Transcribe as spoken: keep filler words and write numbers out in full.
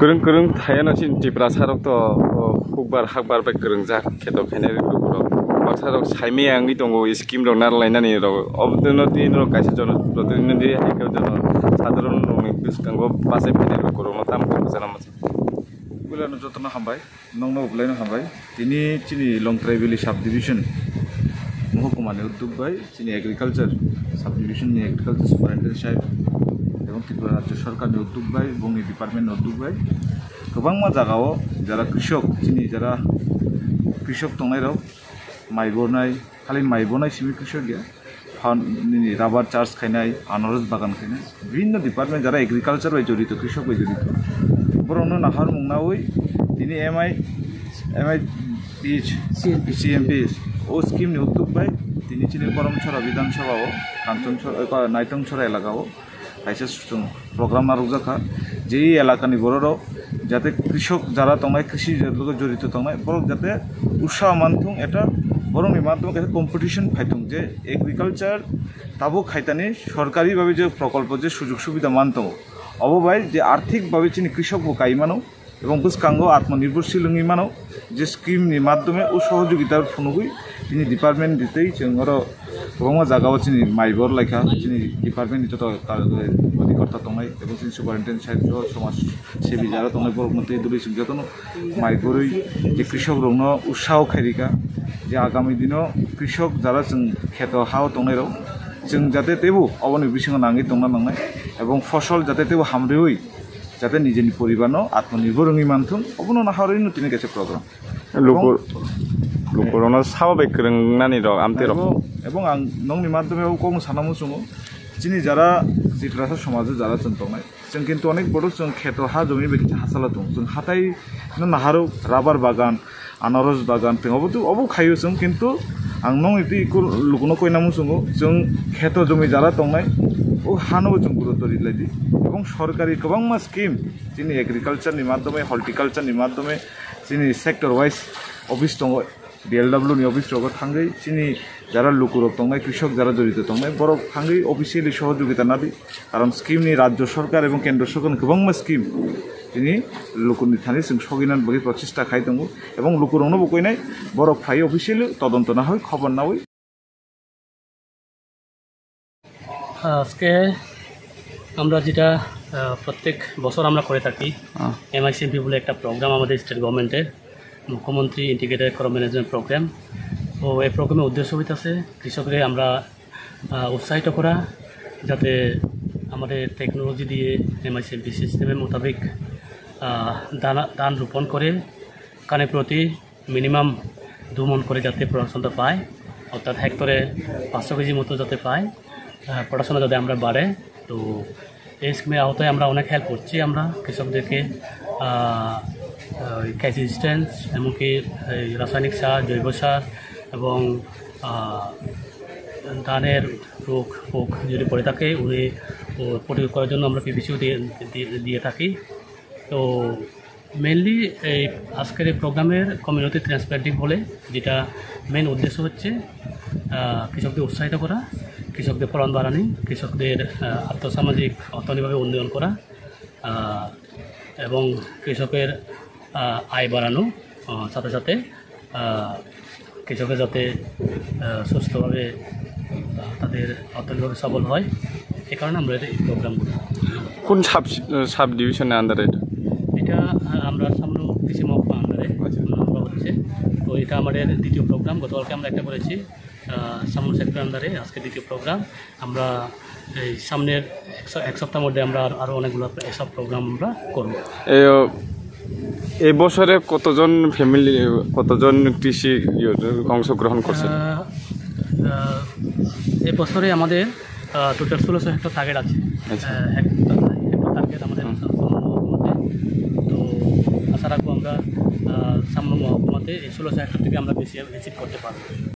Kwrwng kwrwng thayano chini Tiprasa rok to, o, hukbar hakbar bai kwrwngjak kheto khainai rok lukurok. Baksa rok saimaya wngwi tongo scheme rok narwk lainani rok. Obodino tini rok kaisa jono protinidhi hai khe jono sadharon rokni bwskango bachai phainai lukurokno tamo khe bwchana mwchang. Puilano jotono hambai, nokno bwlaino hambai. Tini chini Longtrai Valley Subdivision Mohokuma ni udduk bai chini agriculture subdivision ni agriculture superintendent sahib ebong Tripura Rajya Sarkar ni udduk bai, bongni department ni udduk bai kwbangma jaga o jara krishok, chini jara krishok tongnai rok mai bornai, khali mai bornai simi krishok ya, phan nini rubber charge khainai, anaros bagan khainai, bibhinno department jara agriculture bai jorito, krishok bai jorito, borokno naharmung naui tini M I, M I P H, C M P H. C M P H, o scheme ni udduk bai tini chini Borom Chora Bidhan Sabha o, Kanchan Chora, eh, Naitong Chora elaka o kaisa chwng program narwkjakha, je elakani bororok jate krishok jara tongnai, krishi loge jorito tongnai, borok jate utsaho manthung, eta borokni madhyome kaisa competition phaithung je agriculture tabuk khaitani sorkari babe je prokolpo je sujog subida mantongo, obo bai je arthik babe chini krishok bo kai mano. Ebong bwskango atmanirbhorshil wngwi mano, je scheme ni madhyome o sohojogita phunugwi tini department ni tei chwng oro kwbangma jaga o chini mai bor laikha, chini department ni joto ka-, karikorta tongnai ebong chini superintendent sahib soho somaj sebi jara tongnai borokno tei duri chwng jotono mai borwi je krishok rokno utsaho khairika je agami dino krishok jara chwng kheto ha o tongnai rok chwng jate teibo oboni bisingo nangwi tongna nangnai ebong fosol jate teibo hamriwi jate nijeni poribarno atmanirbhor wngwi manthung, obono naharwi no tini kaisa program. Luku-, lukurokno sabo bai kwrwngnani rok, amtwi rok. Ebong, ebong ang nokni madhyome o kokno sana muchungo, chini jara Tiprasa somajo jara chwng tongnai, chwng kintu onek bodo chwng kheto ha jomi bai kisa hachalo tong, chwng hatai no naharo rubber bagan, anaros bagan, tei obo tu, obo khaio chwng, kintu ang nokni twi ikur lukuno koina muchungo, chwng kheto jumi jara tongnai, o hano bo chwng gurutto rilai di. Ebong sorkari kwbangma scheme, chini agriculture ni madhyome, horticulture ni madhyome, chini sector wise office tongo, D L W ni office rogo thangwi, chini jara lukurok tongnai, krishok jara jorito tongnai, borok thangwi officially sohojogita nadi. Karon scheme ni rajyo sorkar ebong kendro sorkar ni kwbangma scheme tini lukurni thani chwng soginan bagwi prochesta khai tongo ebong lukurokno bo koinai borok phai officially todonto nahoi khobor naui. আজকে আমরা যেটা, আহ, প্রত্যেক বছর আমরা করে থাকি, হ্যাঁ। এমআইসিএমপি বলে একটা প্রোগ্রাম আমাদের স্টেট গভর্নমেন্টের, মুখ্যমন্ত্রী ইন্টিগ্রেটেড ক্রপ ম্যানেজমেন্ট প্রোগ্রাম। তো এই প্রোগ্রামের উদ্দেশ্য হইতাছে কৃষকদের আমরা, আহ, উৎসাহিত করা, যাতে আমাদের টেকনোলজি দিয়ে এমআইসিএমপি সিস্টেমের মোতাবেক, আহ, দানা, ধান রোপণ করে কানে প্রতি মিনিমাম দু মণ করে যাতে প্রোডাকশনটা পায়, অর্থাৎ হেক্টরে পাঁচশো কেজি মতো যাতে পায়, আহ, প্রোডাকশনটা যাতে আমরা বাড়ে। তো এই স্কিমের আওতায় আমরা অনেক হেল্প করছি আমরা কৃষকদেরকে, আহ, আহ, ওই ক্যাচ রেজিস্ট্যান্স, এমনকি এই রাসায়নিক সার, জৈব সার এবং, আহ, ধানের রোগ পোক যদি পড়ে থাকে, উনি, ও, প্রতিরোধ করার জন্য আমরা পিপিসিও দিয়ে, দিয়ে, দিয়ে থাকি। তো মেইনলি এই আজকের এই প্রোগ্রামের কমিউনিটি ট্রান্সপ্লান্টিং বলে, যেটা মেইন উদ্দেশ্য হচ্ছে, আহ, কৃষকদের উৎসাহিত করা, কৃষকদের ফলন বাড়ানো, কৃষকদের, আহ, আর্থসামাজিক অর্থনৈতিকভাবে উন্নয়ন করা, আহ, এবং কৃষকের, আহ, আয় বাড়ানো, আহ, সাথে সাথে, আহ, কৃষকের যাতে, আহ, সুস্থভাবে, আহ, তাদের অর্থনৈতিকভাবে সবল হয়, এ কারণে আমরা এই প্রোগ্রাম করি। কোন সাব, সাব ডিভিশনের আন্ডারে এটা? এটা, আহ, আমরা সামনে কৃষি মহকুমা আন্ডারে, আচ্ছা। আমরা হচ্ছে, তো এটা আমাদের দ্বিতীয় প্রোগ্রাম। গতকালকে আমরা একটা করেছি, আহ, সামনে সেক্টর আন্ডারে, আজকে দ্বিতীয় প্রোগ্রাম। আমরা এই সামনের এক স-, এক সপ্তাহের মধ্যে আমরা আর-, আরো অনেকগুলো এসব প্রোগ্রাম আমরা করব। এই, এই বছরে কতজন ফ্যামিলি, কতজন কৃষি, ইয়ে, অংশগ্রহণ করছে? আহ, আহ, এই বছরে আমাদের, আহ, টোটাল ষোলোশো হেক্টর টার্গেট আছে। আচ্ছা। আহ, হেক্টর, হেক্টর টার্গেট আমাদের হুম। মধ্যে। তো আশা রাখবো আমরা, আহ, সামনে মহকুমাতে এই ষোলোশো হেক্টর থেকে আমরা বেশি অ্যাচিভ করতে পারবো।